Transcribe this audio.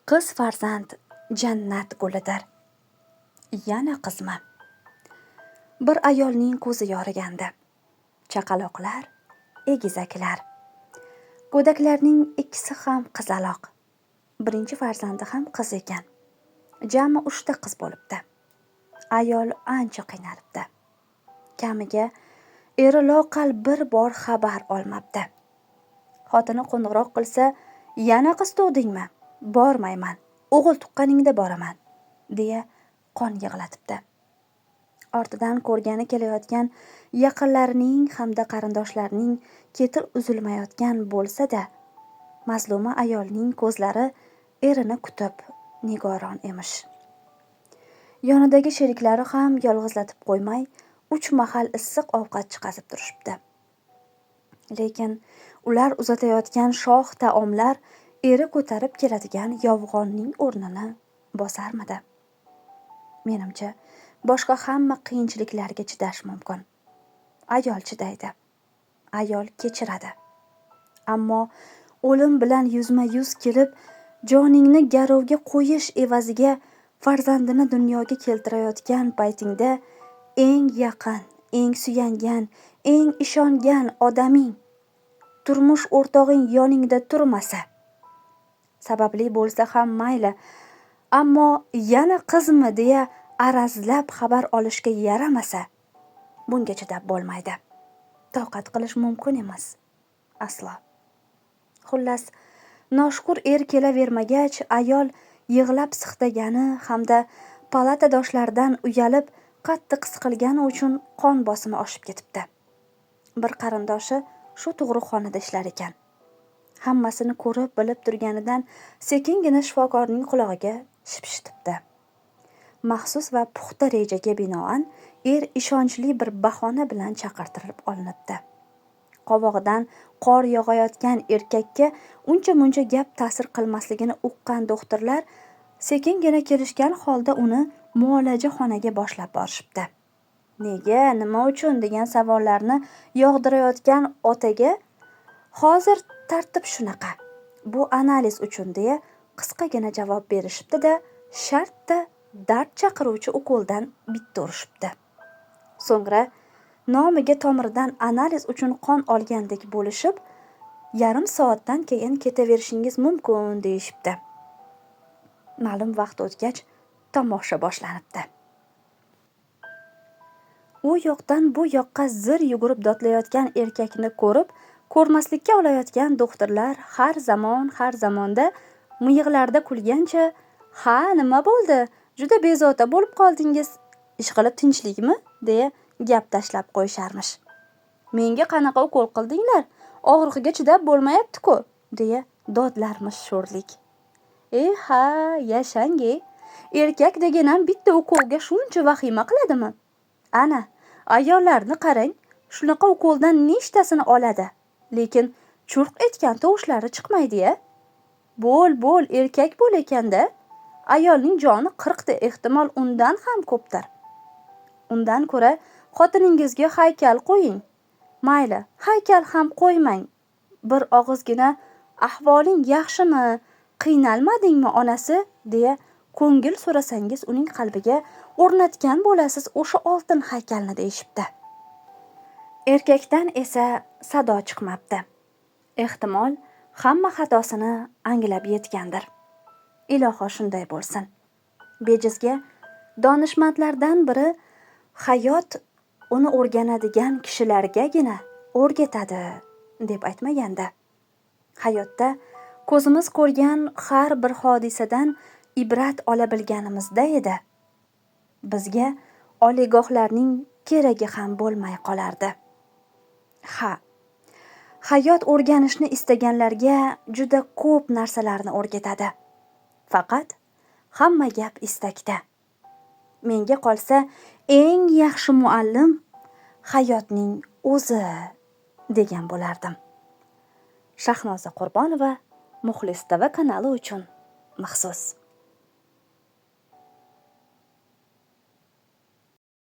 Qiz farzand jannat gulidir. Yana qizmi? Bir ayolning ko'zi yorigandi. Chaqaloqlar egizaklar. Go'daklarning ikkisi ham qizaloq. Birinchi farzandi ham qiz ekan. Jami 3 ta qiz bo'libdi. Ayol ancha qiynalibdi. Kamiga eri loqal bir bor xabar olmabdi. Xotini qo'ng'iroq qilsa, "Yana qiz tug'dingmi? Bormayman. O'g'il tuqqaningda boraman", deya qon yig'latibdi. Ortidan ko'rgani kelayotgan yaqinlarining hamda qarindoshlarining keti uzilmayotgan bo'lsa-da, mazluma ayolning ko'zlari erini kutib nigoron emish. Yonidagi sheriklari ham yolg'izlatib qo'ymay, 3 mahal issiq ovqat chiqazib turishibdi. Lekin ular uzatayotgan shoh taomlar eri ko'tarib keladigan yovg'onning o'rnini bosarmidi? Menimcha, boshqa hamma qiyinchiliklarga chidash mumkin. Ayol chidaydi. Ayol kechiradi. Ammo o'lim bilan yuzma-yuz kelib, joningni garovga qo'yish evaziga farzandini dunyoga keltirayotgan paytingda eng yaqin, eng suyangan, eng ishongan odaming, turmush o'rtog'ing yoningda turmasa, sababli bo'lsa ham mayli, ammo yana qizmi deya arazlab xabar olishga yaramasa, bunga chidab bo'lmaydi. Toqat qilish mumkin emas. Aslo. Xullas, noshukur er kelavermagach, ayol yig'lab siqtagani hamda palatadoshlaridan uyalib qattiq siqilgani uchun qon bosimi oshib ketibdi. Bir qarindoshi shu tug'ruqxonada ishlar ekan. Hammasini ko'rib bilib turganidan sekingina shifokorning qulog'iga shipshitibdi. Maxsus va puxta rejaga binoan er ishonchli bir bahona bilan chaqirtirib olinibdi. Qovog'idan qor yog'ayotgan erkakka uncha-muncha gap ta'sir qilmasligini uqqan doktorlar sekingina kelishgan holda uni muolaja xonaga boshlab borishibdi. Nega, nima uchun degan savollarni yog'dirayotgan otaga hozir tartib shunaqa, bu analiz uchun deya qisqagina javob berishibdi-da, shartta dard chaqiruvchi ukoldan bitta urishibdi. So'ngra nomiga tomiridan analiz uchun qon olgandek bo'lishib, yarim soatdan keyin ketaverishingiz mumkin deyishibdi. Ma'lum vaqt o'tgach, tomosha boshlanibdi. U yoqdan bu yoqqa zir yugurib dodlayotgan erkakni ko'rib, ko'rmaslikka olayotgan doktorlar har zamon har zamonda miyig'larida kulgancha, "Ha, nima bo'ldi? Juda bezovta bo'lib qoldingiz. Ishqilib tinchlikmi?" deya gap tashlab qo'yisharmish. "Menga qanaqa ukol qildinglar? Og'rig'iga chidab bo'lmayapti-ku", deya dodlarmish sho'rlik. "E ha, yashang-e. Erkak degan ham bitta ukolga shuncha vahima qiladimi? Ana, ayollarni qarang, shunaqa ukoldan nechtasini oladi, lekin churq etgan tovushlari chiqmaydi-ya. Bo'l, bo'l, erkak bo'l ekanda. Ayolning joni 40 ta, ehtimol undan ham ko'pdir. Undan ko'ra xotiningizga haykal qo'ying. Mayli, haykal ham qo'ymang. Bir og'izgina ahvoling yaxshimi, qiynalmadingmi onasi deya ko'ngil so'rasangiz uning qalbiga o'rnatgan bo'lasiz o'sha oltin haykalni deyishibdi. Erkakdan esa sado chiqmabdi. Ehtimol hamma xatosini anglab yetgandir. Iloho shunday bo'lsin. Bejizga donishmandlardan biri hayot uni o'rganadigan kishilargagina o'rgatadi deb aytmaganda. Hayotda ko'zimiz ko'rgan har bir hodisadan ibrat ola bilganimizda edi, bizga oliygohlarning keragi ham bo'lmay qolardi. Ha, hayot o'rganishni istaganlarga juda ko'p narsalarni o'rgatadi. Faqat hamma gap istakda. Menga qolsa, eng yaxshi muallim hayotning o'zi degan bo'lardim. Shahnoza Qurbonova, Muxlis TV kanali uchun maxsus.